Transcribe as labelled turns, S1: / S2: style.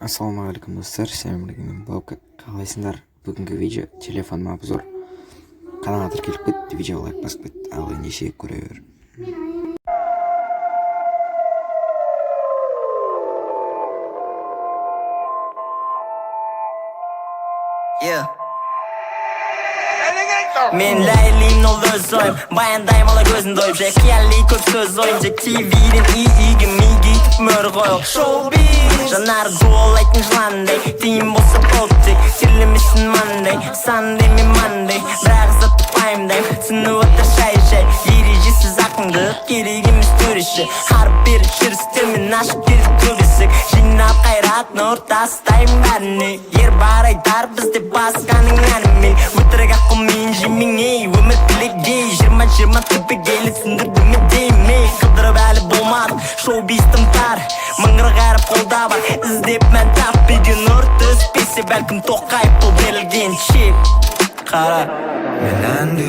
S1: Ассалаумағалейкум, достар! Сіздермен бірге мен, Баука. Қалайсыңдар? Бүгінгі видео телефоныма обзор. Каналға тіркеліп кет, видеоға лайк басып кет. Ал ендеше, көре бер.
S2: Yeah. Мен Ләйлім, ол өз ойым. Баяндаймын ала көзін тойып. Жай қияли көп сөз ойын. Жек ТВ-ден үй үйге миге мөр қойып. Шоу жанары дуалайтын жыландай. Тиын болса болды, тек терлемесін мандай. Сандай мен мандай, бірақ затты пайымдаймын. Түсініп отыр шай шай. Ережесіз ақындық керек емес төреші. Харп бері жүрістермен ашып келді көп есік. Жинап қайрат, нұр тастаймын бәріне. Ер бар айтар бізде басқаның әнімен. Өтірік ақ қой, мен жемең, ей. Өмір кілегей, 20-20 түбегейлі түсіндірді ме деймей. Қыдырып әлі болмадық, шоу тым тар. Мыңғырық әріп қолда бар, іздеп мән тап. Үйге нұр түспесе, бәлкім, Тоқаев бұл берілген чип. Қара.
S3: Мен әнді